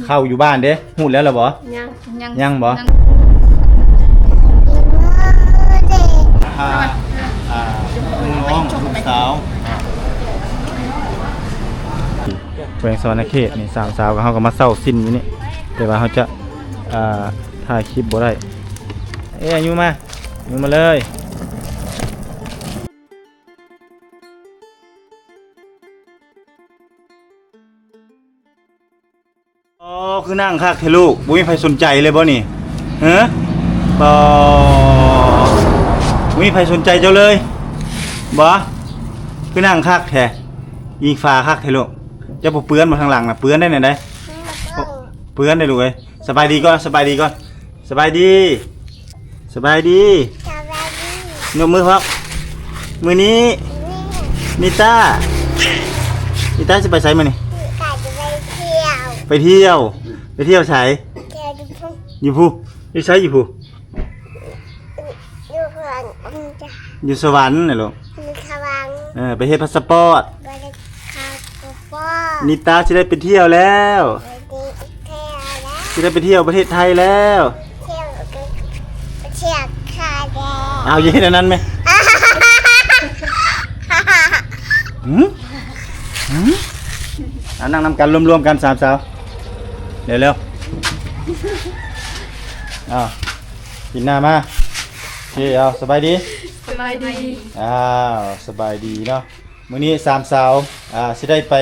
ເຂົ້າຢູ່ບ້ານເດ້ ຮູດແລ້ວລະບໍ່? ຍັງ ຍັງ ຍັງບໍ່? ຍັງ ພາ ອ່າ ນ້ອງ ລູກສາວ ແຂວງສະຫວັນນະເຂດນີ້ ສາມສາວ ເຮົາກໍມາເຊົ່າຊິ້ນຢູ່ນີ້ ແຕ່ວ່າເຮົາຈະ ອ່າ ຖ່າຍຄລິບບໍ່ໄດ້. ເອີ ຢູມາ ຢູມາເລີຍ. ອໍ ຄືນັ່ງຄັກແທ້ລູກ ບໍ່ມີໃຜສົນໃຈເລີຍບໍ່ນີ້? ເອີ ບໍ່ ບໍ່ມີໃຜສົນໃຈເຈົ້າເລີຍບໍ່? ຄືນັ່ງຄັກແທ້ ອີງຟ້າຄັກແທ້ລູກ. ເຈົ້າບໍ່ເປື້ອນບໍ່ທາງຫຼັງນະ? ເປື້ອນໄດ໋ແນວໃດ? ເປື້ອນໄດ໋ລູກເອີຍ. ສະບາຍດີກ່ອນ ສະບາຍດີກ່ອນ ສະບາຍດີ ສະບາຍດີ ສະບາຍດີ ຍົກມືພ້ອມ. ມື້ນີ້ ນີ້ ນິຕາ ນິຕາຊິໄປໃສມື້ນີ້? ນິຕາຈະໄປທ່ຽວ ໄປທ່ຽວ ໄປທ່ຽວໃສ? ທ່ຽວຢູ່ພຸ້ນ ຢູ່ພຸ້ນ ຢູ່ໃສຢູ່ພຸ້ນ? ຢູ່ສະຫວັນ ຢູ່ສະຫວັນນະລູກ ຢູ່ສະຫວັນ ເອີ ໄປເຮັດພາສະປອດ ໄປເຮັດພາສະປອດ ນິຕາຊິໄດ້ໄປທ່ຽວແລ້ວ ໄປທ່ຽວແລ້ວ ຊິໄດ້ໄປທ່ຽວປະເທດໄທແລ້ວ ທ່ຽວ ໄປທ່ຽວໄທແລ້ວ ເອົາ ຢ່າເຮັດອັນນັ້ນແມະ ຫື ຫື ເອົາ ນັ່ງນຳກັນ ລວມໆກັນ ສາມສາວ ເລັວໆ ເອົາ ກິນນ້ຳມາ ໂອເຄ ເອົາ ສະບາຍດີ ສະບາຍດີ ອ້າວ ສະບາຍດີເນາະ. ມື້ນີ້ສາມສາວ ອ່າ ຊິໄດ້ໄປ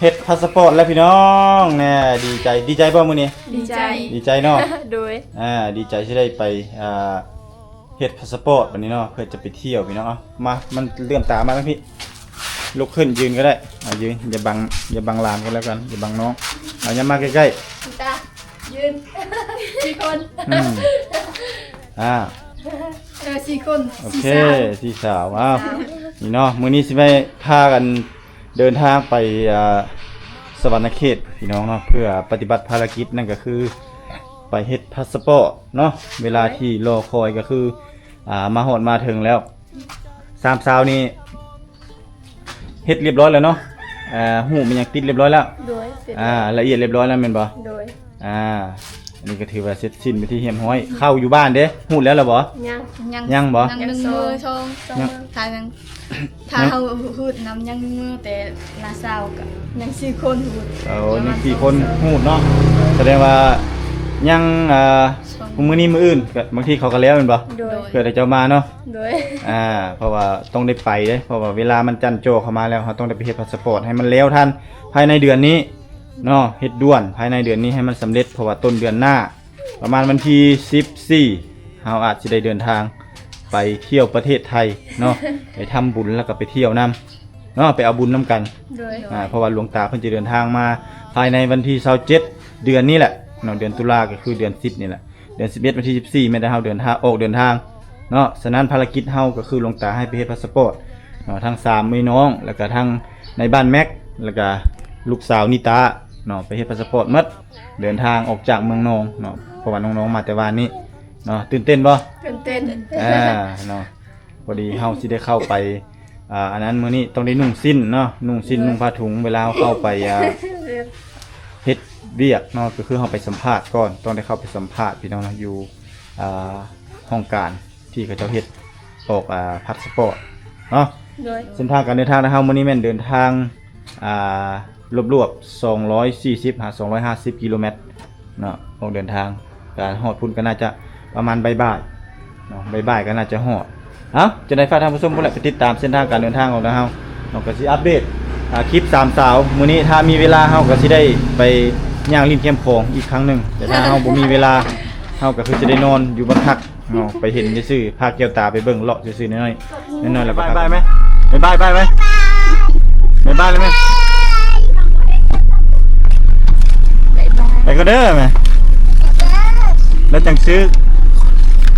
ເຮັດພາສະປອດແລ້ວພີ່ນ້ອງ ແນ່ ດີໃຈ ດີໃຈບໍ່ມື້ນີ້? ດີໃຈ ດີໃຈເນາະ ໂດຍ ອ່າ ດີໃຈຊິໄດ້ໄປ ອ່າ ເຮັດພາສະປອດບັດນີ້ເນາະ ເພື່ອຈະໄປທ່ຽວພີ່ນ້ອງ. ເອົາ ມາ ມັນເຫຼື້ອມຕາມາທາງພີ້ ລຸກຂຶ້ນ ຢືນກໍໄດ້ ອ່າ ຢືນ ຢ່າບັງ ຢ່າບັງຫຼານກໍແລ້ວກັນ ຢ່າບັງນ້ອງ ເອົາ ຢ່າມາໃກ້ໆ ຕາ ຢືນ ສີ່ຄົນ ອືມ ອ່າ ເອີ ສີ່ຄົນ ໂອເຄ ສີ່ສາວ ສີ່ສາວ ອ້າວ ນີ້ເນາະ ມື້ນີ້ຊິໄປພາກັນເດີນທາງໄປ ອ່າ ສະຫວັນນະເຂດພີ່ນ້ອງເນາະ ເພື່ອປະຕິບັດພາລະກິດ ນັ້ນກໍຄືໄປເຮັດພາສະປອດເນາະ. ເວລາທີ່ລໍຄອຍກໍຄື ອ່າ ມາຮອດມາເຖິງແລ້ວ ສາມສາວນີ້ ເຮັດລຽບຮ້ອຍແລ້ວເນາະ ເອີ ຮູບມັນຍັງຕິດລຽບຮ້ອຍແລ້ວ ໂດຍ ອ່າ ລະອຽດລຽບຮ້ອຍແລ້ວແມ່ນບໍ່? ໂດຍ ອ່າ ອັນນີ້ກໍຖືວ່າເສັດສິ້ນເປັນທີ່ຮຽບຮ້ອຍ. ເຂົ້າຢູ່ບ້ານເດ້ ຮູດແລ້ວລະບໍ່? ຍັງ ຍັງ ຍັງບໍ່? ຍັງໜຶ່ງມື້ ສອງ ສອງ ຍັງ ຖ້າຍັງ ຖ້າເຮົາຮູດນຳຍັງໜຶ່ງມື້ ແຕ່ລະຊາວກໍຍັງສີ່ຄົນຮູດ ໂອ້ ຍັງສີ່ຄົນຮູດເນາະ ສະແດງວ່າຍັງ ອ່າ ມື້ນີ້ມື້ອື່ນກໍບາງທີເຂົາກໍແລ້ວແມ່ນບໍ່? ໂດຍ ເພື່ອແຕ່ເຈົ້າມາເນາະ ໂດຍ ອ່າ ເພາະວ່າຕ້ອງໄດ້ໄປເດ້ ເພາະວ່າເວລາມັນຈັນຈໍ່ເຂົ້າມາແລ້ວ ເຮົາຕ້ອງໄດ້ໄປເຮັດພາສະປອດໃຫ້ມັນແລ້ວທັນພາຍໃນເດືອນນີ້ເນາະ ເຮັດດ່ວນພາຍໃນເດືອນນີ້ໃຫ້ມັນສຳເລັດ ເພາະວ່າຕົ້ນເດືອນໜ້າ ປະມານວັນທີສິບສີ່ ເຮົາອາດຊິໄດ້ເດີນທາງໄປທ່ຽວປະເທດໄທເນາະ ໄປທຳບຸນ ແລ້ວກໍໄປທ່ຽວນຳເນາະ ໄປເອົາບຸນນຳກັນ ໂດຍ ອ່າ ເພາະວ່າຫຼວງຕາເພິ່ນຈະເດີນທາງມາພາຍໃນວັນທີຊາວເຈັດ ເດືອນນີ້ແຫຼະເນາະ ເດືອນຕຸລາ ກໍຄືເດືອນສິບນີ້ແຫຼະ. ເດືອນສິບເອັດ ວັນທີສິບສີ່ ແມ່ນແຕ່ເຮົາເດີນທາງ ອອກເດີນທາງເນາະ. ສະນັ້ນພາລະກິດເຮົາກໍຄືຫຼວງຕາໃຫ້ໄປເຮັດພາສະປອດເນາະ ທັງສາມແມ່ນ້ອງ ແລ້ວກະທັງໃນບ້ານແມັກ ແລ້ວກະລູກສາວນິຕາເນາະ ໄປເຮັດພາສະປອດໝົດ ເດີນທາງອອກຈາກເມືອງນອງເນາະ ເພາະວ່ານ້ອງໆມາແຕ່ວານນີ້ເນາະ. ຕື່ນເຕັ້ນບໍ່? ຕື່ນເຕັ້ນ ອ່າ ເນາະ. ພໍດີເຮົາຊິໄດ້ເຂົ້າໄປ ອ່າ ອັນນັ້ນ ມື້ນີ້ຕ້ອງໄດ້ນຸ່ງສິ້ນເນາະ ນຸ່ງສິ້ນ ນຸ່ງຜ້າຖົງ ເວລາເຮົາເຂົ້າໄປ ອ່າ ເຮັດວຽກເນາະ ກໍຄືເຮົາໄປສຳພາດກ່ອນ ຕ້ອງໄດ້ເຂົ້າໄປສຳພາດພີ່ນ້ອງເນາະ ຢູ່ ອ່າ ຫ້ອງການທີ່ເຂົາເຈົ້າເຮັດອອກ ອ່າ ພາສະປອດເນາະ. ໂດຍ ເສັ້ນທາງການເດີນທາງຂອງເຮົາມື້ນີ້ແມ່ນເດີນທາງ ອ່າ ລວບໆ ສອງຮ້ອຍສີ່ສິບຫາສອງຮ້ອຍຫ້າສິບກິໂລແມັດ ເນາະ ອອກເດີນທາງ ກະຮອດພຸ້ນກໍໜ້າຈະປະມານບ່າຍໆເນາະ ບ່າຍໆກໍໜ້າຈະຮອດ. ເອົ້າ ຈັ່ງໃດຝາກທ່ານຜູ້ຊົມພຸ້ນແຫຼະ ໄປຕິດຕາມເສັ້ນທາງການເດີນທາງຂອງທາງເຮົາເນາະ ກໍຊິອັບເດດ ອ່າ ຄລິບສາມສາວມື້ນີ້ ຖ້າມີເວລາເຮົາກໍຊິໄດ້ໄປຍ່າງຫຼິ້ນແຄມຂອງອີກຄັ້ງໜຶ່ງ ແຕ່ຖ້າເຮົາບໍ່ມີເວລາ ເຮົາກໍຄືຊິໄດ້ນອນຢູ່ບ້ານພັກ ເນາະ ໄປເຫັນຊື່ໆ ພາແກ້ວຕາໄປເບິ່ງເລາະຊື່ໆ ນ້ອຍໆ ນ້ອຍໆ ແລ້ວກໍບາຍບາຍໄໝ? ບາຍບາຍ ບາຍບາຍ ບາຍບາຍເລີຍໄໝ? ໄປກ່ອນເດີແມ່ ແລ້ວຈັ່ງຊື້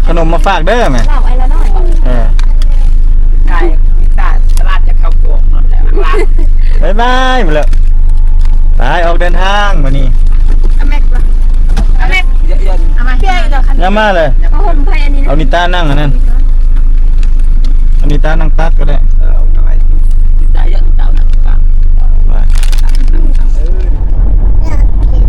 ຂະໜົມມາຝາກເດີແມ່. ເອີ ຕາຍ ຕາຍ ຕະຫຼາດຈະເຂົ້າໂກງນັ້ນແຫຼະ. ບາຍບາຍ ໝົດແລ້ວ ໄປອອກເດີນທາງມື້ນີ້. ເອົາແມັກ ເອົາແມັກ ເອົາມາ ເອົາມາເລີຍ. ຜ້າຫົ່ມໃຜອັນນີ້ນະ? ເອົານິຕານັ່ງອັນນັ້ນ ເອົານິຕານັ່ງຕັກກໍໄດ້. ເອີ ເອົາໄວ້ ນິຕາ ນິຕານັ່ງຕັກ ໄປ. ຢາກກິນ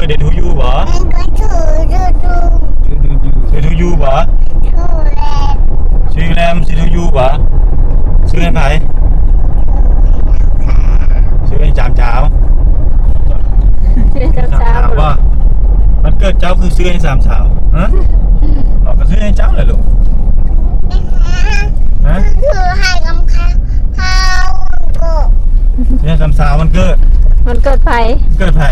Birthday to you ບໍ່? Birthday to you ບໍ່? ຊື່ແລມ ຊື່ to you ບໍ່? ຊື່ໃຫ້ໃຜ? ຊື່ໃຫ້ສາມສາວ ຊື່ໃຫ້ສາມສາວບໍ່? ວັນເກີດເຈົ້າຄືຊື້ໃຫ້ສາມສາວ? ຮະ? ເອົາ ກໍຊື້ໃຫ້ເຈົ້າແຫຼະລູກ. ຮະ? ຊື້ໃຫ້ສາມສາວວັນເກີດ. ວັນເກີດໃຜ? ເກີດໃຜ?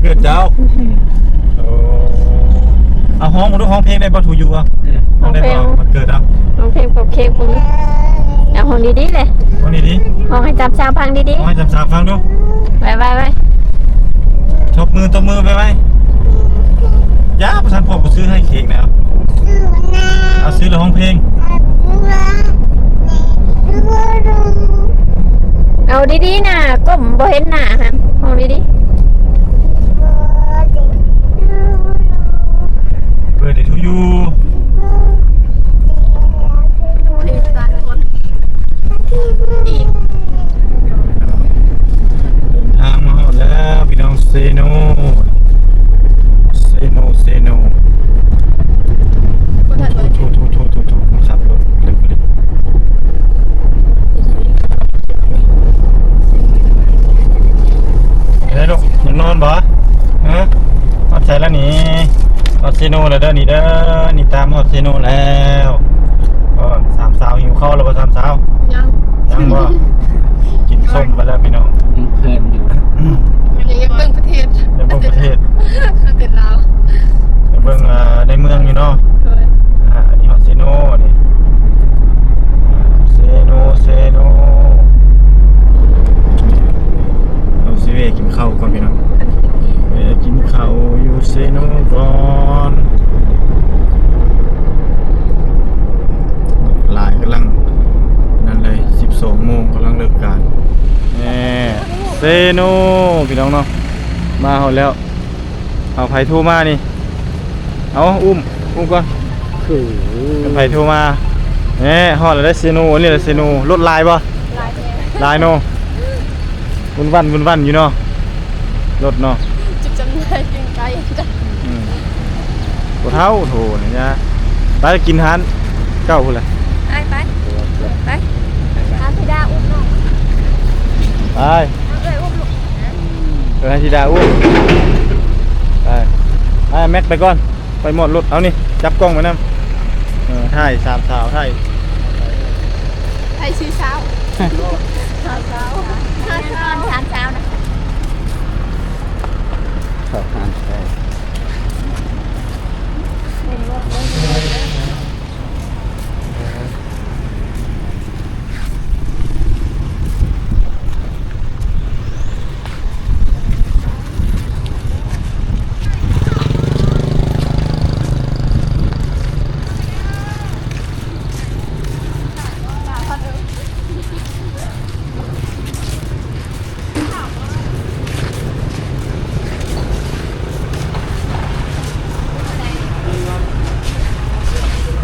ເກີດເຈົ້າ. ໂອ້ ເອົາ ຮ້ອງມາດູ ຮ້ອງເພງໄດ້ບໍ່ to you ອະ? ເອີ ຮ້ອງໄດ້ບໍ່? ວັນເກີດເອົາ ຮ້ອງເພງເປົ່າເຄ້ກພຸ້ນ. ເອົາ ຮ້ອງດີໆເລີຍ ຮ້ອງດີໆ ຮ້ອງໃຫ້ສາມສາວຟັງດີໆ ຮ້ອງໃຫ້ສາມສາວຟັງດູ. ໄວໆໆ ຕົບມື ຕົບມືໄວໆ. ຢ່າ ບໍ່ທັນພວກບໍ່ຊື້ໃຫ້ເຄ້ກແລ້ວ. ເອົາ ຊື້ແລ້ວຮ້ອງເພງ. ເອົາດີໆນະ ກົ້ມບໍ່ເຫັນໜ້າຫັ້ນ ຮ້ອງດີໆ. Birthday to you. ເດີນທາງມາຮອດແລ້ວພີ່ນ້ອງ ເຊໂນ ເຊໂນ ເຊໂນ. ໂອ້ໂຫ ໂອ້ໂຫ ມາຂັບລົດເລິກເລີຍ. ເອີ ລູກ ຢາກນອນບໍ່? ຮະ? ຮອດໃສລະນີ້? ຮອດເຊໂນແລ້ວເດີນີ້ເດີ. ນີ້ຕາມຮອດເຊໂນແລ້ວ. ເອີ ສາມສາວຫິວເຂົ້າແລ້ວບໍ່ ສາມສາວ? ຍັງ ຍັງບໍ່? ກິນສົ້ມໄປແລ້ວພີ່ນ້ອງ. ຍັງເພີນຢູ່. ອືມ ຢາກເບິ່ງປະເທດ ຢາກເບິ່ງປະເທດ ປະເທດລາວ ຢາກເບິ່ງ ເອີ ໃນເມືອງຢູ່ເນາະ. ໂດຍ. ອ່າ ອັນນີ້ຮອດເຊໂນນີ້ ເຊໂນ ເຊໂນ. ເຮົາຊິແວ່ກິນເຂົ້າກ່ອນພີ່ນ້ອງ ແວ່ກິນເຂົ້າຢູ່ເຊໂນກ່ອນ. ຫຼາຍກຳລັງນັ້ນເລີຍ ສິບສອງໂມງກຳລັງເລີກການ. ແນ່ ເຊໂນ ພີ່ນ້ອງເນາະ ມາຮອດແລ້ວ. ເອົາ ໃຜໂທມານີ້? ເອົາ ອຸ້ມ ອຸ້ມກ່ອນ. ໂອ້ໂຫ ເປັນໃຜໂທມາ? ແນ່ ຮອດແລ້ວເດ້ເຊໂນ. ອັນນີ້ແຫຼະເຊໂນ. ລົດຫຼາຍບໍ່? ຫຼາຍແທ້ ຫຼາຍເນາະ. ວຸ່ນວັ່ນ ວຸ່ນວັ່ນຢູ່ເນາະ ລົດເນາະ. ຈຸດຈຳໜ່າຍປີ້ງໄກ່. ອືມ ບໍ່ເທົ່າໂທນີ້ນະ. ໄປກິນຮ້ານເກົ່າພຸ້ນແຫຼະ. ໄປ ໄປ ໄປ ຫາທິດາອຸ້ມນ້ອງ. ໄປ ເອີຍ ອຸ້ມລູກ ເອີຍ ໃຫ້ທິດາອຸ້ມ. ໄປ ໄປ ແມັກໄປກ່ອນ ໄປມອດລົດ. ເອົານີ້ ຈັບກ້ອງໄວ້ນຳ. ເອີ ຖ່າຍສາມສາວ ຖ່າຍ ຖ່າຍສີ່ສາວ ສາມສາວ ສາມສາວ ສາມສາວນະ. ເຂົ້າຮ້ານໄດ້.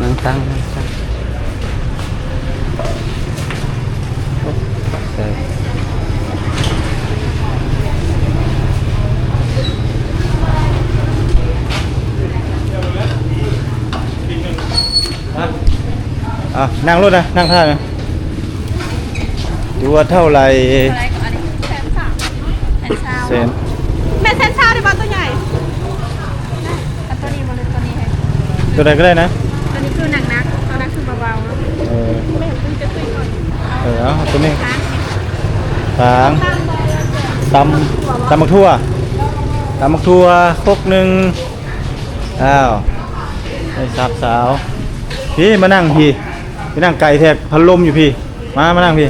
ນັ່ງຕັ້ງ ນັ່ງຕັ້ງ. ອ່ະ ນັ່ງໂລດນະ ນັ່ງທ່ານະ. ຕົວເທົ່າໃດ? ເທົ່າໃດກໍອັນນີ້ ແສນສາມ ແສນຊາວ ແສນ ແມ່ນແສນຊາວໄດ້ບໍ່ ຕົວໃຫຍ່? ເອົາຕົວນີ້ບໍ່ ຫຼືຕົວນີ້ໃຫ້? ຕົວໃດກໍໄດ້ນະ. ຕົວນີ້ຄືໜັກໆ ຕົວນັ້ນຄືເບົາໆເນາະ. ເອີ ແມ່ນ ເອີ ເອົາຕົວນີ້ ຫາງ ຕຳ ຕຳໝາກຖົ່ວ ຕຳໝາກຖົ່ວ ຄົກໜຶ່ງ. ອ້າວ ໄດ້ສາມສາວ. ພີ້ ມານັ່ງພີ້ ໄປນັ່ງໄກແທ້ ພັດລົມຢູ່ພີ້. ມາ ມານັ່ງພີ້.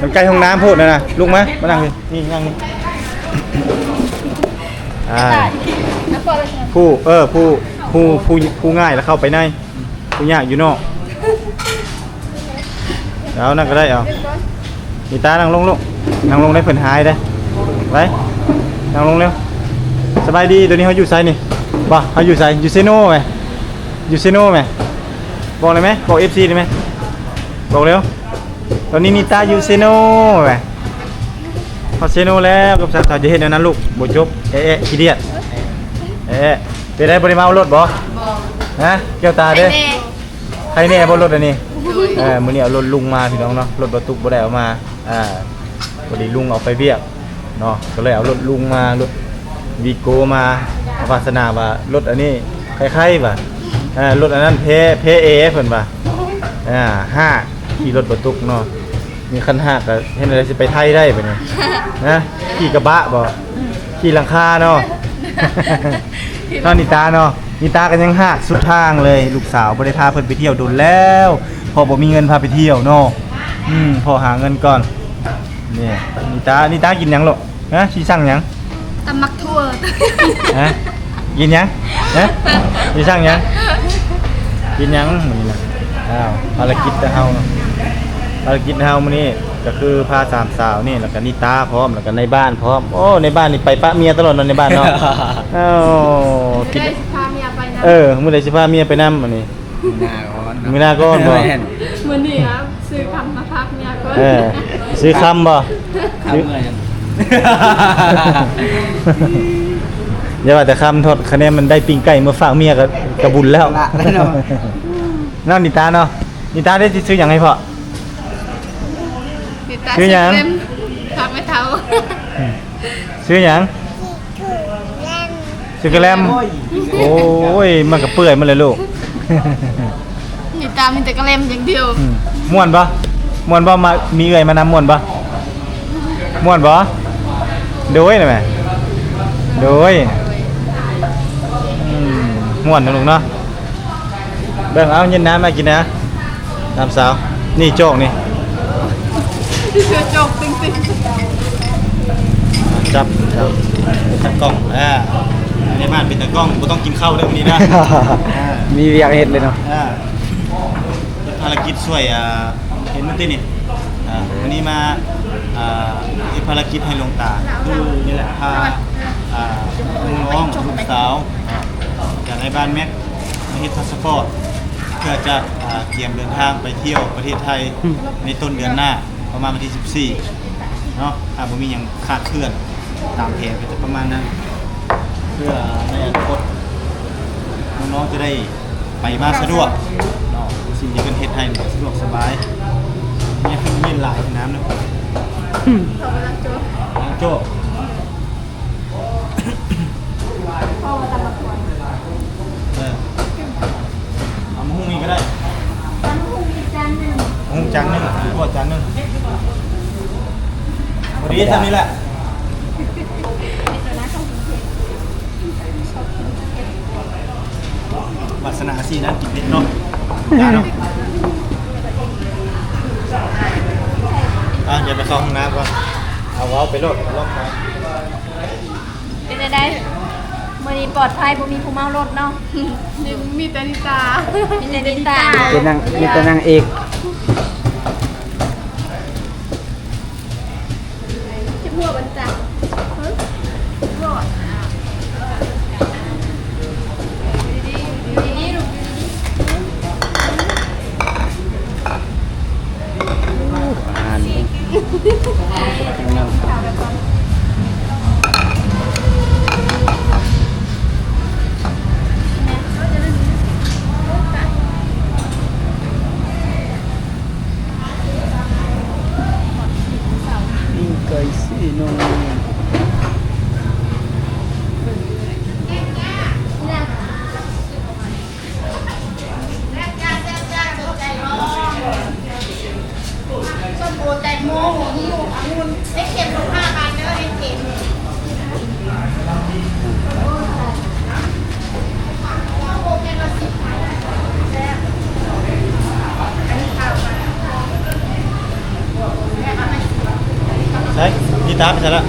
ມັນໃກ້ຫ້ອງນ້ຳໂພດນະນະ. ລຸກມາ ມານັ່ງພີ້. ນີ້ນັ່ງນີ້ ອ່າ ຜູ້ ເອີ ຜູ້ ຜູ້ ຜູ້ ຜູ້ງ່າຍລະເຂົ້າໄປໃນ ຜູ້ຍາກຢູ່ນອກ. ເອົາ ນັ່ງກໍໄດ້ ເອົາ. ນິຕາ ນັ່ງລົງລູກ ນັ່ງລົງໄດ້ ເພິ່ນຫາຍເດ້. ໄປ ນັ່ງລົງເລັວ. ສະບາຍດີ ຕອນນີ້ເຮົາຢູ່ໃສນີ້? ບໍ່ ເຮົາຢູ່ໃສ? ຢູ່ເຊໂນແມ? ຢູ່ເຊໂນແມ? ບອກໄດ້ໄໝ? ບອກເອັຟຊີໄດ້ໄໝ? ບອກເລັວ. ຕອນນີ້ນິຕາຢູ່ເຊໂນແມ? ເ ເຊໂນແລ້ວ ກັບສາວ ຈະເຮັດແນວນັ້ນລູກ ບໍ່ຈົບ ແອະໆ ຂີ້ດຽດ ແອະໆ. ເປັນໄດ ບໍ່ໄດ້ມາເອົາລົດບໍ່? ບໍ່. ຮະ? ແກ້ວຕາເດ້? ໄຄແນ່ ໄຄແນ່ບໍ່ລົດອັນນີ້? ໂດຍ. ເອີ ມື້ນີ້ເອົາລົດລຸງມາພີ່ນ້ອງເນາະ ລົດບໍ່ຕຸກບໍ່ໄດ້ເອົາມາ ອ່າ ພໍດີລຸງອອກໄປວຽກເນາະ ກໍເລີຍເອົາລົດລຸງມາ ລົດວີໂກ້ມາ ວາສະໜາວ່າລົດອັນນີ້ໄຄໆ ວ່າ ເອີ ລົດອັນນັ້ນແພ້ ແພ້ແອເພິ່ນວ່າ ອ່າ ຮາກ ຂີ່ລົດບໍ່ຕຸກເນາະ. ມີຄັນຮາກກໍເຮັດແນວໃດຊິໄປໄທໄດ້ບັດນີ້? ຮະ? ຂີ່ກະບະບໍ່? ຂີ່ຫຼັງຄາເນາະ. ເນາະ ນິຕາເນາະ ນິຕາກໍຍັງຮາກສຸດທາງເລີຍ ລູກສາວບໍ່ໄດ້ພາເພິ່ນໄປທ່ຽວດົນແລ້ວ ເພາະບໍ່ມີເງິນພາໄປທ່ຽວເນາະ. ອືມ ພໍ່ຫາເງິນກ່ອນ. ນີ້ ນິຕາ ນິຕາກິນຫຍັງລູກ? ຮະ? ຊິສັ່ງຫຍັງ? ຕຳໝາກຖົ່ວ. ຮະ? ກິນຫຍັງ? ຮະ? ຊິສັ່ງຫຍັງ? ກິນຫຍັງມື້ນີ້ນະ? ອ້າວ ພາລະກິດຂອງເຮົາເນາະ ພາລະກິດເຮົາມື້ນີ້ ກໍຄືພາສາມສາວນີ້ ແລ້ວກໍນິຕາພ້ອມ ແລ້ວກໍໃນບ້ານພ້ອມ. ໂອ້ ໃນບ້ານນີ້ໄປປະເມຍຕະຫຼອດເນາະ ໃນບ້ານເນາະ. ເອີ ມື້ໃດຊິພາເມຍໄປນຳ? ເອີ ມື້ໃດຊິພາເມຍໄປນຳອັນນີ້? ມື້ໜ້າກ່ອນເນາະ ມື້ໜ້າກ່ອນບໍ່? ແມ່ນ ມື້ນີ້ອະ ຊື້ຄຳມາຝາກເມຍກ່ອນ. ເອີ ຊື້ຄຳບໍ່? ຄຳເມື່ອຫຍັງ? ຢ່າວ່າແຕ່ຄຳ ທອດຄະແນນມັນໄດ້ປີ້ງໄກ່ມາຝາກເມຍກໍ ກໍບຸນແລ້ວ. ເນາະ ນິຕາເນາະ ນິຕາໄດ້ຊິຊື້ຫຍັງໃຫ້ພໍ່? ນິຕາ ຊື້ຫຍັງ? ຊື້ເຄຣມ ຝາກແມ່ເຖົ້າ. ຊື້ຫຍັງ? ຊື້ກະແລັມ. ໂອ້ຍ ມັນກໍເປື່ອຍໝົດແລ້ວລູກ. ນິຕາມີແຕ່ກະແລັມຢ່າງດຽວ. ອືມ ມ່ວນບໍ່? ມ່ວນບໍ່? ມາ ມີເອື້ອຍມານຳ ມ່ວນບໍ່? ມ່ວນບໍ່? ໂດຍນະແມ່ ໂດຍ. ອືມ ມ່ວນນະລູກເນາະ. ເບິ່ງເອົາ ເຢັນນ້ຳມາກິນນະ ນ້ຳສາວ. ນີ້ຈອກນີ້ ຈອກຕິ່ງໆ. ຈັບ ຈັບ ເປັນຕາກ້ອງ. ອ່າ ໃນບ້ານເປັນຕາກ້ອງ ບໍ່ຕ້ອງກິນເຂົ້າເດີມື້ນີ້ນະ. ອ່າ ມີວຽກເຮັດເລີຍເນາະ. ອ່າ ເຮັດພາລະກິດຊ່ວຍ ອ່າ ເຫັນມື້ຕິນີ້ ອ່າ ມື້ນີ້ມາ ອ່າ ເຮັດພາລະກິດໃຫ້ຫຼວງຕາ ຄືນີ້ແຫຼະ ພາ ອ່າ ນ້ອງໆ ລູກສາວ ຈາກໃນບ້ານແມັກ ມາເຮັດພາສປອດ ເພື່ອຈະ ອ່າ ກຽມເດີນທາງໄປທ່ຽວປະເທດໄທ ໃນຕົ້ນເດືອນໜ້າ ປະມານວັນທີສິບສີ່ເນາະ ຖ້າບໍ່ມີຫຍັງຂາດເຄື່ອນຕາມແຜນ ກໍຈະປະມານນັ້ນ ເພື່ອໃນອະນາຄົດນ້ອງໆຈະໄດ້ໄປມາສະດວກເນາະ ສິ່ງທີ່ເພິ່ນເຮັດໃຫ້ສະດວກສະບາຍ. ນີ້ຄືມີຫຼາຍນ້ຳນະ ອືມ ເຂົ້າໄປລ້າງໂຈະ ລ້າງໂຈະ. ເອີ ເອົາມາຫຸ່ງອີກກໍໄດ້ ໝາກຫຸ່ງອີກຈານໜຶ່ງ ໝາກຫຸ່ງຈານໜຶ່ງ ໝາກຫຸ່ງຈານໜຶ່ງ ພໍດີສ່ຳນີ້ແຫຼະ. ວາສະໜາສີນັ້ນກິນເຜັດເນາະ ອ່ະ ດຽວໄປເຂົ້າຫ້ອງນ້ຳກ່ອນ ເອົາ ເວົ້າໄປໂລດ ລອງໄປ. ເປັນຈັ່ງໃດ? ມື້ນີ້ປອດໄພ ບໍ່ມີຜູ້ເມົາລົດເນາະ. ມີແຕ່ນິຕາ ມີແຕ່ນິຕາ ມີແຕ່ນາງ ມີແຕ່ນາງເອກ. ເຈັບຫົວບໍ່ນະ? ເອີ ເຈັບຫົວ. ອາຫານ ປີ້ງໄກ່ສີນອນ. ໃສ ນິຕາໄປໃສລະ?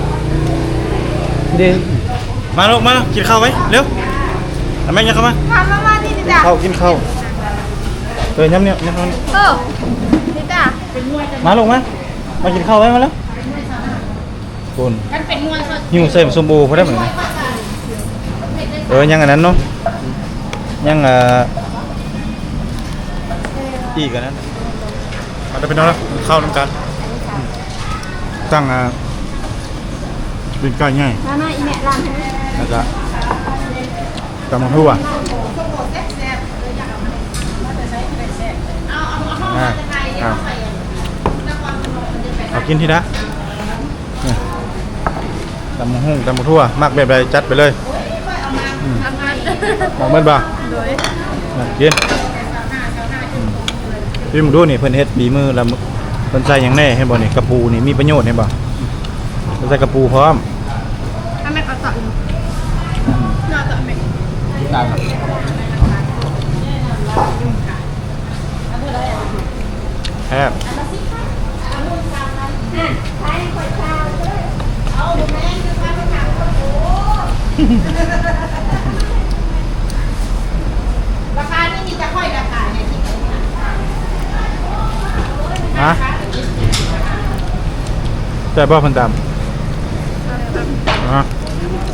ເດ້ ມາລູກ ມາ ກິນເຂົ້າໄວ້ ເລັວ. ເອົາແມ່ ຫຍັບເຂົ້າມາ ມາ ມາ ມາ ນີ້ ນິຕາ ກິນເຂົ້າ ກິນເຂົ້າ. ເອີ ຫຍັບນີ້ ຫຍັບເຂົ້ານີ້ ເອີ ນິຕາ ມາລູກ ມາ ມາກິນເຂົ້າໄວ້ ມາເລັວ. ພຸ້ນ ຫິ້ວໃສ່ໝາກສົ້ມໂອພຸ້ນແຫຼະ. ເອີ ຍັງອັນນັ້ນເນາະ ຍັງ ເອີ ອີກອັນນັ້ນ. ມາເດີພີ່ນ້ອງເດີ ກິນເຂົ້ານຳກັນ. ຕັ້ງ ອ່າ ປີ້ງໄກ່ໃຫຍ່ ມາ ມາ ອີແມ່ລ້າງໃຫ້ ແລ້ວກະຕຳບັກທົ່ວ ອ່າ ເອົາ ເອົາກິນທີລະ ນີ້ ຕຳບັກຫຸ່ງ ຕຳບັກຖົ່ວ ມັກແບບໃດຈັດໄປເລີຍ ອືມ ມັກເບິດບໍ່? ໂດຍ ມາກິນ ອືມ ຊີມເບິ່ງດູນີ້ ເພິ່ນເຮັດຝີມືລະ ເພິ່ນໃສ່ຫຍັງແດ່ ເຫັນບໍ່ນີ້ ກະປູນີ້ມີປະໂຫຍດ ເຫັນບໍ່? ເພິ່ນໃສ່ກະປູພ້ອມ ອາແມັກເອົາຕອກ ອືມ ເນາະ ຕອກແມັກ ຕາມ ແຊບ ລາຄານີ້ມີແຕ່ຂ້ອຍລາຄານີ້ ຮະ ແຊບບໍ່ເພິ່ນຕຳ ຮະ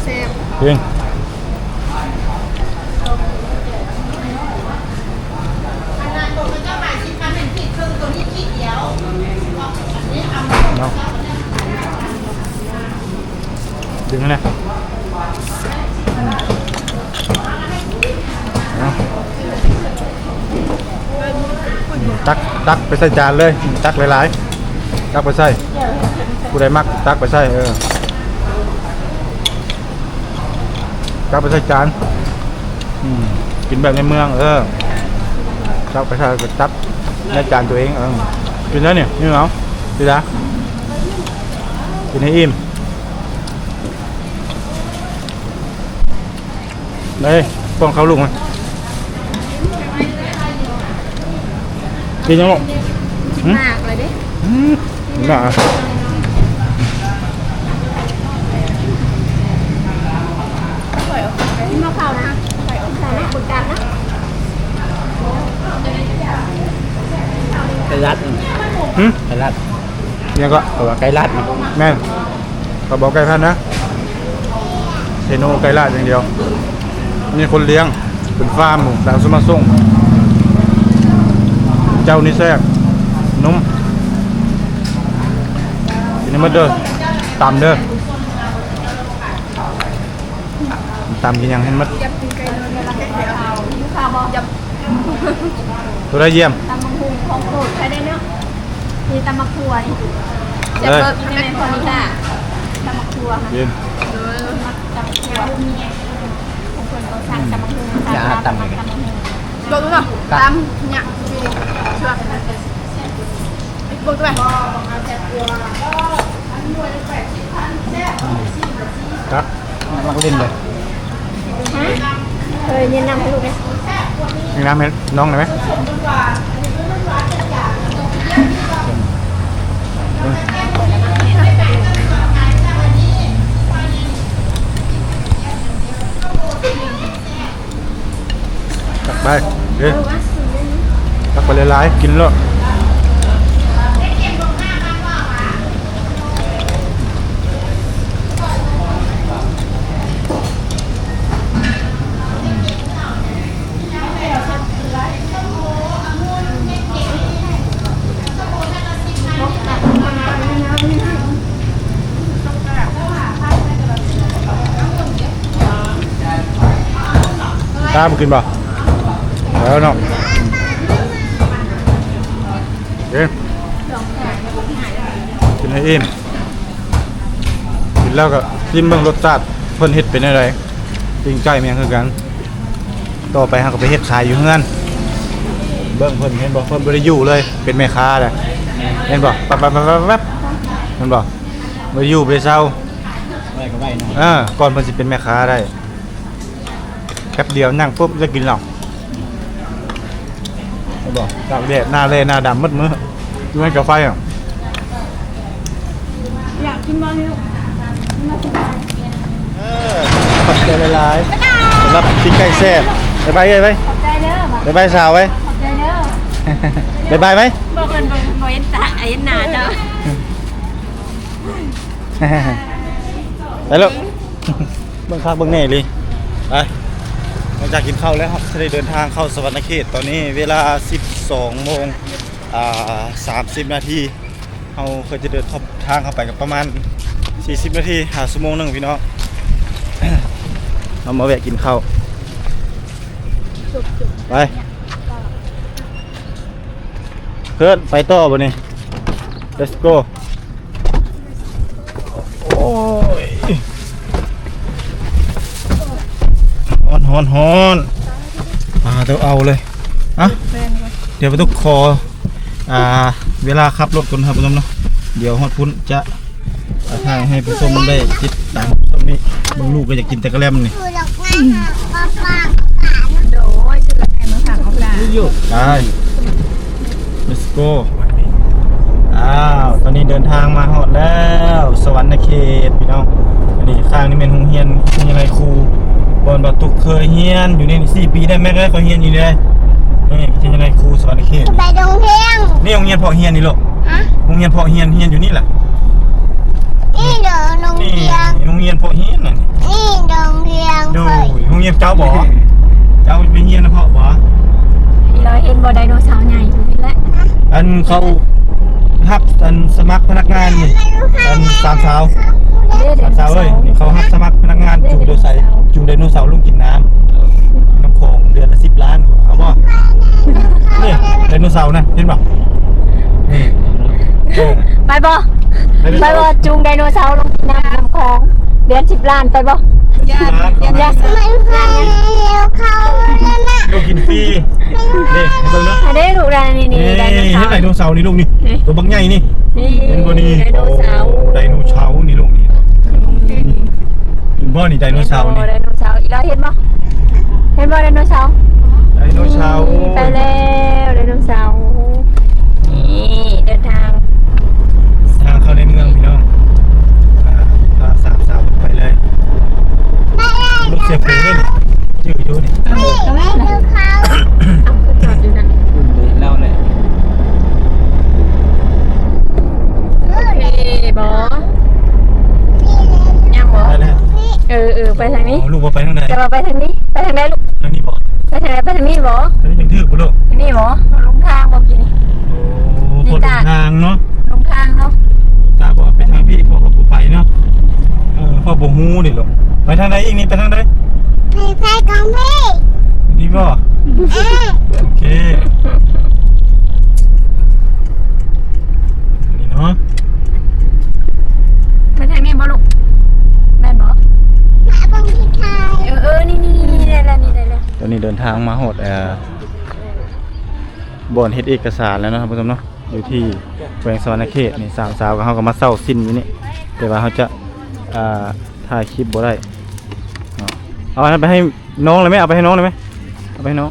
ແຊບ ຈິງ ເນາະ ດຶງຫັ້ນນະ ເອົາ ຕັກ ຕັກໄປໃສ່ຈານເລີຍ ຕັກຫຼາຍໆ ຕັກໄປໃສ່ ຜູ້ໃດມັກຕັກໄປໃສ່ ເອີ ຕັກໄປໃສ່ຈານ ອືມ ກິນແບບໃນເມືອງ ເອີ ຕັກໄປໃສ່ ຕັກໃນຈານຕົວເອງ ເອີ ກິນໄດ້ນີ້ ນີ້ເອົາ ກິນລະ ກິນໃຫ້ອີ່ມ ເດ້ ປ້ອນເຂົ້າລູກມາ ກິນຍັງລູກ ຫຶ ມາກເລີຍເດ້ ຫື ມາ ກິນມາເຂົ້ານະ ໄປອົບໃສ່ນະ ບນການນະ ໄກ່ລັດ ຫຶ ໄກ່ລັດ ຍັງກໍ ເຂົາວ່າໄກ່ລັດນະ ແມ່ນ ເຂົາບອກໄກ່ພັນນະ ເຊໂນໄກ່ລາດຢ່າງດຽວ ມີຄົນລ້ຽງ ເປັນຟາມ ສາວສະມາສົ່ງ ເຈົ້ານີ້ແຊບ ນຸ້ມ ກິນໃຫ້ໝົດເດີ ຕຳເດີ ຕຳກິນຫຍັງໃຫ້ໝົດ ຢາກກິນໄກ່ນ້ອຍ ຢາກ ໂຕໃດຢ້ຽມ ຕຳບັກຫຸ່ງຂອງໂປດຂ້ອຍເດ້ເນາະ ມີຕຳບັກຖົ່ວນີ້ ເອີ ແຊບບໍ່ ກິນແມ່ນພໍດີລະ ຕຳບັກຖົ່ວ ເຢັນ ເອີ ຕຳບັກຖົ່ວ ຂອງເພິ່ນກໍສັ່ງຕຳບັກຫຸ່ງ ສັ່ງຕຳບັກຫຸ່ງ ເບິ່ງເນາະ ຕຳຫຍັງ ເຊື່ອ ເບິ່ງດ້ວຍ ຕັກ ມັກຫຼິ້ນເລີຍ ເອີ ເຢັນນ້ຳໃຫ້ລູກເດ້ ເຢັນນ້ຳໃຫ້ນ້ອງໄດ້ໄໝ? ຕັກໄປ ເດ້ ຕັກໄປຫຼາຍໆ ກິນໂລດ ຕາບໍ່ກິນບໍ່? ແລ້ວເນາະ ເດ້ ກິນໃຫ້ອີ່ມ ກິນແລ້ວກໍຊີມເບິ່ງລົດຊາດ ເພິ່ນເຮັດເປັນແນວໃດ ປີ້ງໄກ່ແມ່ນຄືກັນ ຕໍ່ໄປເຮົາກໍໄປເຮັດຂາຍຢູ່ເຮືອນ ເບິ່ງເພິ່ນ ເຫັນບໍ່ ເພິ່ນບໍ່ໄດ້ຢູ່ເລີຍ ເປັນແມ່ຄ້າແລ້ວ ເຫັນບໍ່ ແປັບໆໆໆ ເຫັນບໍ່ ບໍ່ໄດ້ຢູ່ ບໍ່ໄດ້ເຊົາ ໄວກໍໄວເນາະ ເອີ ກ່ອນເພິ່ນຊິເປັນແມ່ຄ້າໄດ້ ແປັບດຽວນັ່ງປຸບໄດ້ກິນແລ້ວ ເຫັນບໍ່ ຕາກແດດ ໜ້າແລ້ໜ້າດຳໝົດມື້ ຢູ່ໃນກາໄຟອະ ຢາກກິນບໍ່ນີ້ລູກ ເອີ ຂອບໃຈຫຼາຍໆ ສຳລັບປີ້ງໄກ່ແຊບ ບາຍບາຍເອື້ອຍໄວ້ ຂອບໃຈເດີ ບາຍບາຍສາວໄວ້ ຂອບໃຈເດີ ບາຍບາຍໄວ້ ບອກເພິ່ນບໍ່ ບໍ່ເຫັນຕາ ເຫັນໜ້າເຈົ້າ ໄປລູກ ເບິ່ງຄັກເບິ່ງແນ່ອີ່ຫຼີ ໄປ ຫຼັງຈາກກິນເຂົ້າແລ້ວ ເຮົາຈະໄດ້ເດີນທາງເຂົ້າສະຫວັນນະເຂດ ຕອນນີ້ເວລາສິບສອງໂມງ ອ່າ ສາມສິບນາທີ ເຮົາກໍຈະເດີນທາງເຂົ້າໄປກໍປະມານ ສີ່ສິບນາທີ ຫາຊົ່ວໂມງໜຶ່ງພີ່ນ້ອງ ເຮົາມາແວະກິນເຂົ້າ ໄປ ເພິ່ນໄປຕໍ່ບໍ່ນີ້ let's go. ໂອ້ຍ ຮ້ອນໆໆ ປາເຕົາເອົາເລີຍ ອ່ະ ດຽວປະຕຸກຂໍ ອ່າ ເວລາຂັບລົດກ່ອນ ທ່ານຜູ້ຊົມເນາະ ດຽວຮອດພຸ້ນຈະ ອ່າ ຖ່າຍໃຫ້ຜູ້ຊົມໄດ້ຕິດຕາມຊົມນີ້ ເບິ່ງລູກກໍຢາກກິນແຕ່ກະແລັມນີ້ ໂດຍ ຊື້ດອກໄມ້ມາຝາກ ໄດ້ let's go. ອ້າວ ຕອນນີ້ເດີນທາງມາຮອດແລ້ວ ສະຫວັນນະເຂດພີ່ນ້ອງ ອັນນີ້ຂ້າງນີ້ແມ່ນໂຮງຮຽນວິທະຍາໄລຄູ ບ່ອນບ່າວຕຸກເຄີຍຮຽນຢູ່ນີ້ສີ່ປີໄດ້ ແມັກໄດ້ ຂ້ອຍຮຽນຢູ່ນີ້ເດ້ ນີ້ວິທະຍາໄລຄູສະຫວັນນະເຂດ ໄປໂຮງຮຽນ ນີ້ໂຮງຮຽນເພາະຮຽນນີ້ລູກ ຮະ ໂຮງຮຽນເພາະຮຽນ ຮຽນຢູ່ນີ້ລະ ນີ້ເດີໂຮງຮຽນ ນີ້ໂຮງຮຽນເພາະຮຽນນັ້ນ ນີ້ໂຮງຮຽນ ໂດຍ ໂຮງຮຽນເຈົ້າບໍ? ເຈົ້າໄປຮຽນນຳເພາະບໍ? ອີຫຼອຍເຫັນບໍ່ ໄດໂນເສົາໃຫຍ່ຢູ່ນີ້ແຫຼະ ອັນເຂົາຮັບ ອັນສະໝັກພະນັກງານນີ້ ອັນສາມສາວ ສາມສາວເອີຍ ນີ້ເຂົາຮັບສະໝັກພະນັກງານຈູງໄດໂນເສົາ ຈູງໄດໂນເສົາລົງກິນນ້ຳ ນ້ຳຂອງເດືອນລະສິບລ້ານ ເອົາບໍ່? ນີ້ໄດໂນເສົານະ ເຫັນບໍ່? ນີ້ ເອີ ໄປບໍ່? ໄປບໍ່? ໄປບໍ່? ຈູງໄດໂນເສົາລົງກິນນ້ຳ ນ້ຳຂອງ ເດືອນສິບລ້ານ ໄປບໍ່? ຢ້ານ ຢ້ານ ຢ້ານ ມັນພາເຮົາເຂົ້າແລ້ວນະ ລູກກິນຟຣີ ເດ້ ເບິ່ງເນາະ ອັນເດ້ລູກ ນີ້ ນີ້ ໄດໂນເສົາ ເຫັນໄດໂນເສົານີ້ລູກນີ້ ນີ້ ໂຕບັກໃຫຍ່ນີ້ ນີ້ ເຫັນບໍ່ນີ້? ໄດໂນເສົາ ໂອ້ ໄດໂນເສົານີ້ລູກນີ້ ອືມ ເຫັນບໍ່ນີ້ ໄດໂນເສົານີ້ ໄດໂນເສົາ ອີຫຼາເຫັນບໍ່? ເຫັນບໍ່ໄດໂນເສົາ? ໄດໂນເສົາ ນີ້ ໄປແລ້ວໄດໂນເສົາ ນີ້ເດີນທາງ ທາງເຂົ້າໃນເມືອງພີ່ນ້ອງ ອ່າ ພາສາມສາວໄປເລີຍ ລົດເສຍໂປ້ເດ້ ຈື່ຢູ່ນີ້ ເອົາ ຄືຈອດຢູ່ນັ້ນ ເລົ່າແຫຼະ ໂອເຄບໍ່? ຍັງບໍ່? ໄປແລ້ວ ເອີ ເອີ ໄປທາງນີ້ ອໍ ລູກວ່າໄປທາງໃດ? ແຕ່ວ່າໄປທາງນີ້ ໄປທາງໃດລູກ? ທາງນີ້ບໍ່? ໄປທາງໃດ? ໄປທາງນີ້ບໍ່? ທາງນີ້ຍັງຖືກບໍ່ລູກ? ນີ້ບໍ່? ລົງທາງບໍ່ກີ້ນີ້? ໂອ້ ພໍລົງທາງເນາະ ລົງທາງເນາະ ຕາບອກໄປທາງພີ້ ພໍ່ກໍບໍ່ໄປເນາະ ເອີ ພໍ່ບໍ່ຮູ້ນີ້ລູກ ໄປທາງໃດອີກນີ້? ໄປທາງໃດ? ໄປ ໄປກອງພີ້ ນີ້ບໍ່? ເອີ ໂອເຄ ນີ້ເນາະ ໄປທາງນີ້ບໍ່ລູກ? ແມ່ນບໍ່? ມາເບິ່ງທີ່ທ້າຍ ເອີ ເອີ ນີ້ໆໆ ໄດ້ແລ້ວ ນີ້ໄດ້ແລ້ວ ຕອນນີ້ເດີນທາງມາຮອດ ເອີ ບ່ອນເຮັດເອກະສານແລ້ວເນາະ ທ່ານຜູ້ຊົມເນາະ ຢູ່ທີ່ແຂວງສະຫວັນນະເຂດນີ້ ສາມສາວກັບເຮົາກໍມາເຊົ່າສິນຢູ່ນີ້ ແຕ່ວ່າເຮົາຈະ ອ່າ ຖ່າຍຄລິບບໍ່ໄດ້ເນາະ ເອົາອັນນັ້ນໄປໃຫ້ນ້ອງໄດ້ໄໝ? ເອົາໄປໃຫ້ນ້ອງໄດ້ໄໝ? ເອົາໄປໃຫ້ນ້ອງ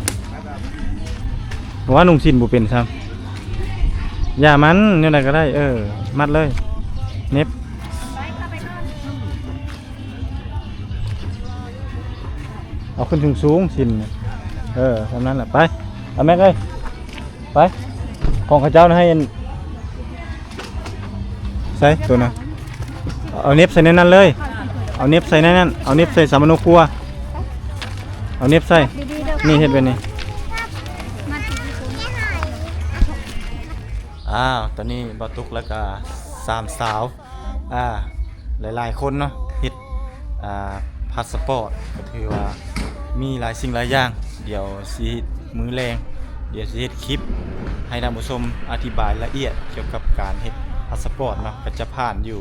ເພາະວ່ານຸ່ງສິນບໍ່ເປັນຊ້ຳ ຢ່າມັນ ແນວໃດກໍໄດ້ ເອີ ມັດເລີຍ ເນັບ ເອົາຂຶ້ນສູງໆ ສິນ ເອີ ສ່ຳນັ້ນແຫຼະ ໄປ ເອົາແມັກເອີຍ ໄປ ຂອງເຂົາເຈົ້ານະ ໃຫ້ອັນ ໃສ່ໂຕນະ ເອົາເນັບໃສ່ໃນນັ້ນເລີຍ ເອົາເນັບໃສ່ໃນນັ້ນ ເອົາເນັບໃສ່ສຳມະໂນຄົວ ເອົາເນັບໃສ່ ນີ້ເຮັດແບບນີ້ ອ້າວ ຕອນນີ້ບ່າວຕຸກແລ້ວກະສາມສາວ ອ່າ ຫຼາຍໆຄົນເນາະ ເຮັດ ອ່າ ພາສປອດ ກໍຖືວ່າມີຫຼາຍສິ່ງຫຼາຍຢ່າງ ດຽວຊິເຮັດມື້ແລງ ດຽວຊິເຮັດຄລິບໃຫ້ທ່ານຜູ້ຊົມອະທິບາຍລະອຽດກ່ຽວກັບການເຮັດພາສປອດເນາະ ກໍຈະຜ່ານຢູ່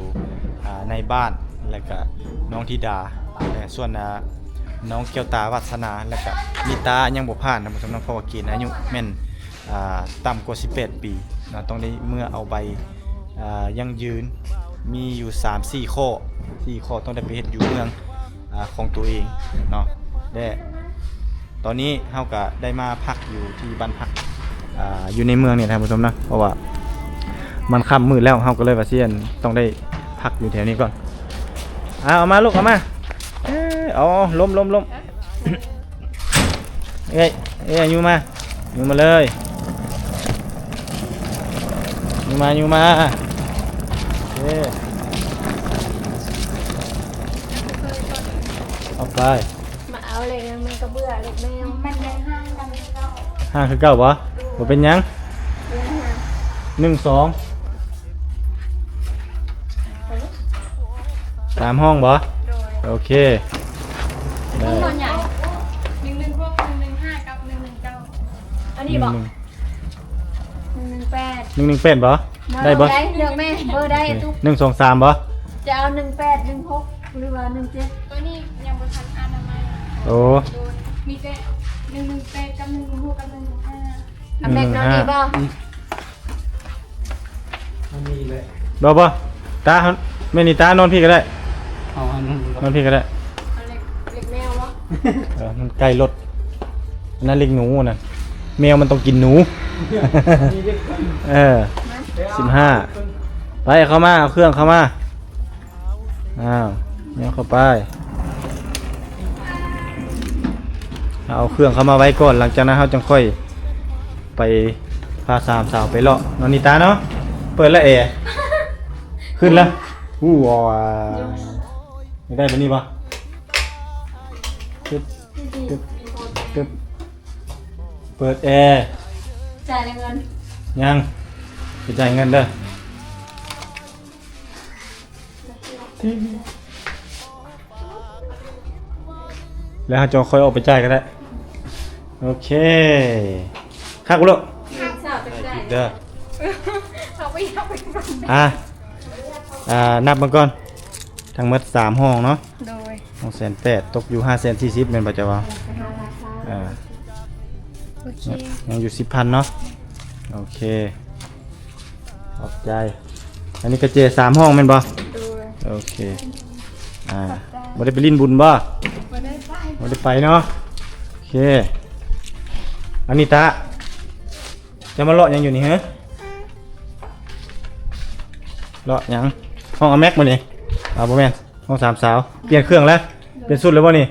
ອ່າ ໃນບ້ານ ແລ້ວກະນ້ອງທິດາ ແລະ ສ່ວນ ອ່າ ນ້ອງແກ້ວຕາ ວັດສະໜາ ແລ້ວກະນິຕາຍັງບໍ່ຜ່ານທ່ານຜູ້ຊົມເນາະ ເພາະວ່າເກນອາຍຸແມ່ນ ອ່າ ຕ່ຳກວ່າສິບແປດປີເນາະ ຕ້ອງໄດ້ເມືອເອົາໃບ ອ່າ ຢັ້ງຢືນ ມີຢູ່ສາມສີ່ຂໍ້ ສີ່ຂໍ້ ຕ້ອງໄດ້ໄປເຮັດຢູ່ເມືອງ ອ່າ ຂອງຕົວເອງເນາະ ແລະ ຕອນນີ້ເຮົາກະໄດ້ມາພັກຢູ່ທີ່ບ້ານພັກ ອ່າ ຢູ່ໃນເມືອງນີ້ນະທ່ານຜູ້ຊົມນະ ເພາະວ່າມັນຄ່ຳມືດແລ້ວ ເຮົາກໍເລີຍວ່າຊິ ອັນ ຕ້ອງໄດ້ພັກຢູ່ແຖວນີ້ກ່ອນ ອ່າ ເອົາມາລູກ ເອົາມາ ເອີ ເອົາ ລົ້ມໆໆ ເອີຍ ເອີຍ ຢູ່ມາ ຢູ່ມາເລີຍ ຢູ່ມາ ຢູ່ມາ ເອີ ເອົາໄປ ມາເອົາເຫຼັກ ມັນກະເບື່ອເຫຼັກແມວ ມັນຍັງຫ່າງກັນຄືເກົ່າ ຫ່າງຄືເກົ່າບໍ່? ບໍ່ເປັນຫຍັງ ເປັນຫຍັງ? ໜຶ່ງ ສອງ ເອີ ເອີ ສາມຫ້ອງບໍ່? ໂດຍ. ໂອເຄ ໄດ້ ຫ້ອງນອນໃຫຍ່ ໜຶ່ງໜຶ່ງຫົກ ໜຶ່ງໜຶ່ງຫ້າ ກັບ ໜຶ່ງໜຶ່ງເກົ້າ. ອັນນີ້ບໍ່? ໜຶ່ງ ໜຶ່ງໜຶ່ງແປດ ໜຶ່ງໜຶ່ງແປດບໍ່? ບໍ່ ໄດ້ບໍ່? ໄດ້ ເລືອກແມ່ ເບີໃດ? ໂອເຄ ໜຶ່ງສອງສາມບໍ່? ຈະເອົາໜຶ່ງແປດ ໜຶ່ງຫົກ ຫຼືວ່າໜຶ່ງເຈັດ? ໂຕນີ້ຍັງບໍ່ທັນອະນາໄມ. ໂອ້ ມີແຕ່ໜຶ່ງໜຶ່ງແປດ ກັບ ໜຶ່ງໜຶ່ງຫົກ ກັບ ໜຶ່ງໜຶ່ງຫ້າ. ອາ ແມັກນອນນີ້ບໍ່? ອືມ ນອນນີ້ແຫຼະ ບໍ່ ບໍ່ ຕາ ແມ່ນີ້ຕານອນພີ້ກໍໄດ້. ເອົາອັນນັ້ນ ນອນພີ້ກໍໄດ້. ເອົາເລັກ ເລັກແມວບໍ່? ເອີ ມັນໃກ້ລົດ ອັນນັ້ນເລັກໜູ ອັນນັ້ນແມວມັນຕ້ອງກິນໜູ. ເອີ ສິບຫ້າ ໄປ ເຂົ້າມາ ເອົາເຄື່ອງເຂົ້າມາ. ອ້າວ ແນວເຂົ້າໄປ ເຮົາເອົາເຄື່ອງເຂົ້າມາໄວ້ກ່ອນ ຫຼັງຈາກນັ້ນເຮົາຈັ່ງຄ່ອຍໄປພາສາມສາວໄປເລາະເນາະ ນິຕາເນາະ. ເປີດລະແອ ຂຶ້ນລະ ອູ້ ຢາກໄດ້ແບບນີ້ບໍ່? ຕຶບ ຕຶບ ຕຶບ ເປີດແອ ຈ່າຍແຕ່ເງິນ ຍັງ ໄປຈ່າຍເງິນເດີ. ແລ້ວເຮົາຈະຄ່ອຍອອກໄປຈ່າຍກໍໄດ້. ໂອເຄ ຄັກບໍ່ລູກ? ສາວຈັກຈ່າຍເດີ. ເອົາໄປ ເອົາໄປ ອ່າ ອ່າ ນັບມັນກ່ອນ ທັງໝົດສາມຫ້ອງເນາະ. ໂດຍ ຫ້ອງແສນແປດ ຕົກຢູ່ຫ້າແສນສີ່ສິບ ແມ່ນບໍ່ເຈົ້າວ່າ? ເອີ ໂອເຄ ຍັງຢູ່ສິບພັນເນາະ. ໂອເຄ ຂອບໃຈ. ອັນນີ້ກະເຈສາມຫ້ອງແມ່ນບໍ່? ໂດຍ ໂອເຄ ອ່າ ຂອບໃຈ. ບໍ່ໄດ້ໄປຫຼິ້ນບຸນບໍ່? ບໍ່ໄດ້ໄປ ບໍ່ໄດ້ໄປເນາະ. ໂອເຄ ອັນນີ້ຕາ ເຈົ້າມາເລາະຫຍັງຢູ່ນີ້ເຮີ? ເລາະຫຍັງ? ຫ້ອງອາແມັກບໍ່ນີ້? ອ່າ ບໍ່ແມ່ນ ຫ້ອງສາມສາວ. ປ່ຽນເຄື່ອງແລ້ວ? ປ່ຽນຊຸດແລ້ວບໍ່ນີ້?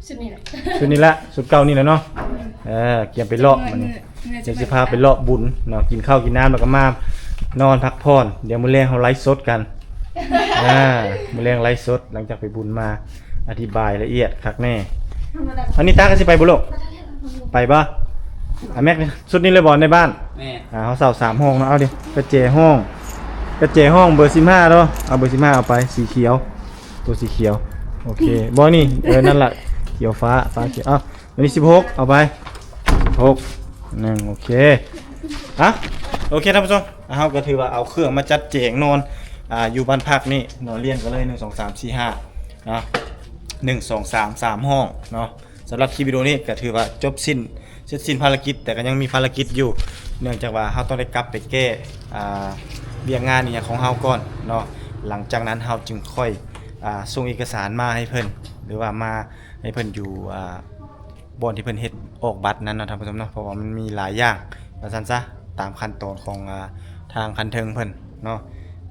ຊຸດນີ້ແຫຼະ ຊຸດນີ້ລະ ຊຸດເກົ່ານີ້ແຫຼະເນາະ. ເອີ ກຽມໄປເລາະມື້ນີ້ ດຽວຊິພາໄປເລາະບຸນເນາະ ກິນເຂົ້າກິນນ້ຳແລ້ວກໍມານອນພັກຜ່ອນ. ດຽວມື້ແລງເຮົາໄລຟ໌ສົດກັນ. ອ່າ ມື້ແລງໄລຟ໌ສົດ ຫຼັງຈາກໄປບຸນມາ ອະທິບາຍລະອຽດຄັກແນ່. ອັນນີ້ຕາກໍຊິໄປບໍ່ລູກ? ໄປບໍ່? ອາແມັກ ຊຸດນີ້ເລີຍບໍ່ໃນບ້ານ? ແມ່ນ. ອ່າ ເຮົາເຊົ່າສາມຫ້ອງເນາະ. ເອົາດິ ກະແຈຫ້ອງ ກະແຈຫ້ອງເບີສິບຫ້າເນາະ. ເອົາເບີສິບຫ້າເອົາໄປ ສີຂຽວ ໂຕສີຂຽວ. ໂອເຄ ບໍ່ນີ້ ເອີ ນັ້ນລະ ຂຽວຟ້າ ຟ້າຂຽວ. ເອົາ ອັນນີ້ສິບຫົກ ເອົາໄປ ສິບຫົກ ໜຶ່ງ ໂອເຄ. ອ່ະ ໂອເຄ ທ່ານຜູ້ຊົມ ເຮົາກໍຖືວ່າເອົາເຄື່ອງມາຈັດແຈງນອນ ອ່າ ຢູ່ບ້ານພັກນີ້ເນາະ ລຽນກັນເລີຍ ໜຶ່ງ ສອງ ສາມ ສີ່ ຫ້າ ເນາະ ໜຶ່ງ ສອງ ສາມ ສາມຫ້ອງເນາະ. ສຳລັບຄລິບວິດີໂອນີ້ກໍຖືວ່າຈົບສິ້ນ ເສັດສິ້ນພາລະກິດ ແຕ່ກໍຍັງມີພາລະກິດຢູ່ ເນື່ອງຈາກວ່າເຮົາຕ້ອງໄດ້ກັບໄປແກ້ ອ່າ ວຽກງານອີ່ຫຍັງຂອງເຮົາກ່ອນເນາະ. ຫຼັງຈາກນັ້ນເຮົາຈຶ່ງຄ່ອຍ ອ່າ ສົ່ງເອກະສານມາໃຫ້ເພິ່ນ ຫຼືວ່າມາໃຫ້ເພິ່ນຢູ່ ອ່າ ບ່ອນທີ່ເພິ່ນເຮັດອອກບັດນັ້ນເນາະທ່ານຜູ້ຊົມເນາະ ເພາະວ່າມັນມີຫຼາຍຢ່າງວ່າຊັ້ນຊະ ຕາມຂັ້ນຕອນຂອງ ອ່າ ທາງຂັ້ນເທິງເພິ່ນເນາະ.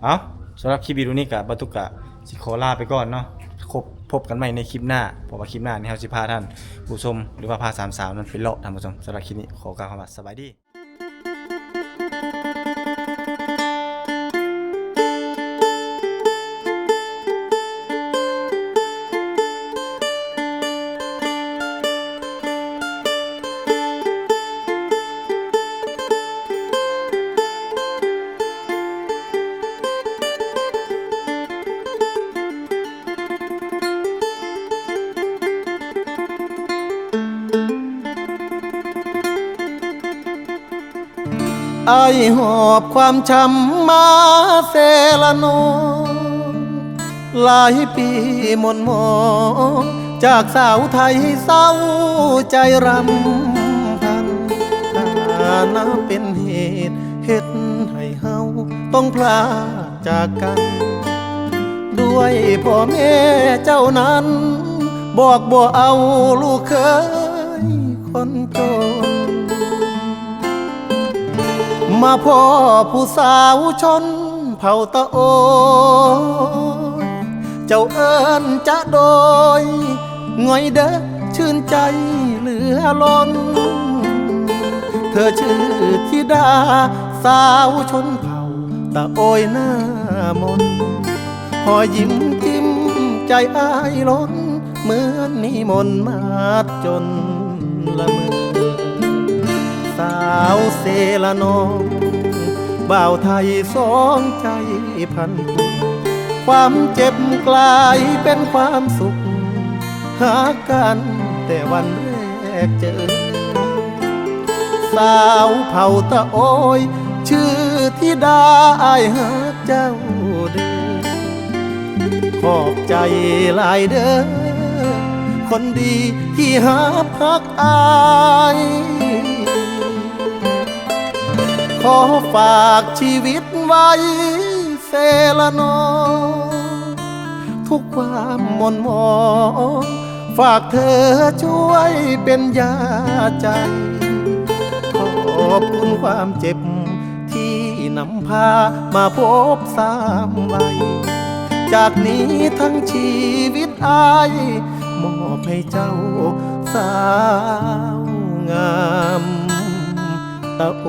ເອົາ ສຳລັບຄລິບວິດີໂອນີ້ກະ ບ່າວຕຸກກະຊິຂໍລາໄປກ່ອນເນາະ ພົບ ພົບກັນໃໝ່ໃນຄລິບໜ້າ ເພາະວ່າຄລິບໜ້ານີ້ເຮົາຊິພາທ່ານຜູ້ຊົມ ຫຼືວ່າພາສາມສາວນັ້ນໄປເລາະທ່ານຜູ້ຊົມ. ສຳລັບຄລິບນີ້ຂໍກ່າວຄຳວ່າສະບາຍດີ. ອ້າຍຫອບຄວາມຊ້ຳມາເຊລະນອງ ຫຼາຍປີໝົນໝອງ ຈາກສາວໄທເສົ້າໃຈຣຳພັນ ຖານະເປັນເຫດເຮັດໃຫ້ເຮົາຕ້ອງພລາກ ຈາກກັນ ດ້ວຍພໍ່ແມ່ເຈົ້ານັ້ນ ບອກບໍ່ເອົາລູກເຂີຍຄົນຈົນ ມາພໍ້ຜູ້ສາວຊົນເຜົ່າຕາໂອຍ ເຈົ້າເອີ້ນຈະໂດຍ ງອຍເດີ ຊື່ນໃຈເຫຼືອລົ້ນ ເທີຊື່ທິດາສາວຊົນເຜົ່າຕາໂອຍໜ້າມົນ ຮອຍຍິ້ມຈິ້ມໃຈອ້າຍລົ້ນ ເໝືອນມີມົນມາຈົນລະເມີ ສາວເຊລະນອງ ບ່າວໄທສອງໃຈພັນ ຄວາມເຈັບກລາຍເປັນຄວາມສຸກ ຮັກກັນແຕ່ວັນແລກເຈີ. ສາວເຜົ່າຕະໂອຍ ຊື່ທິດາ ອ້າຍຮັກເຈົ້າເດີ. ຂອບໃຈຫຼາຍເດີ ຄົນດີທີ່ຮັບຮັກອ້າຍ. ຂໍຝາກຊີວິດໄວ້ເສລະໜໍ ທຸກຄວາມໝົນໝອງ ຝາກເທີຊ່ວຍເປັນຢາໃຈ. ຂອບຄຸນຄວາມເຈັບ ທີ່ນຳພາມາພົບຊ້ຳໄວ. ຈາກນີ້ທັງຊີວິດອ້າຍ ມອບໃຫ້ເຈົ້າສາວງາມຕະໂອ.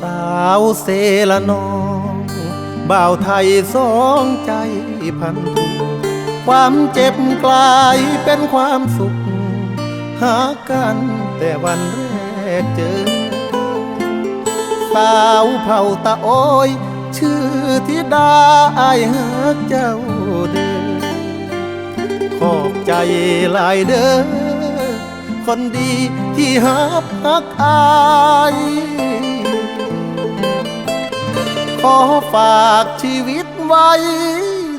ສາວເສລະໜອງ ບ່າວໄທສອງໃຈພັນທຸກ. ຄວາມເຈັບກລາຍເປັນຄວາມສຸກ ຮັກກັນແຕ່ວັນແລກເຈີ. ສາວເຜົ່າຕາໂອຍ ຊື່ທິດາ ອ້າຍຮັກເຈົ້າເດີ. ຂອບໃຈຫຼາຍເດີ ຄົນດີທີ່ຮັບຮັກອ້າຍ. ຂໍຝາກຊີວິດໄວ້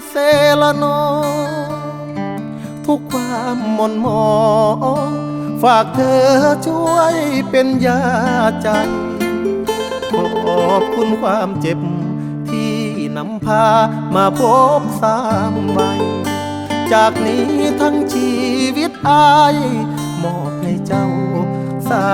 ເສລະໜອງ ທຸກຄວາມໝົນໝອງ ຝາກເທີຊ່ວຍເປັນຢາໃຈ. ຂອບຄຸນຄວາມເຈັບ ທີ່ນຳພາມາພົບຊ້ຳໄວ. ຈາກນີ້ທັງຊີວິດອ້າຍ ມອບໃຫ້ເຈົ້າສາ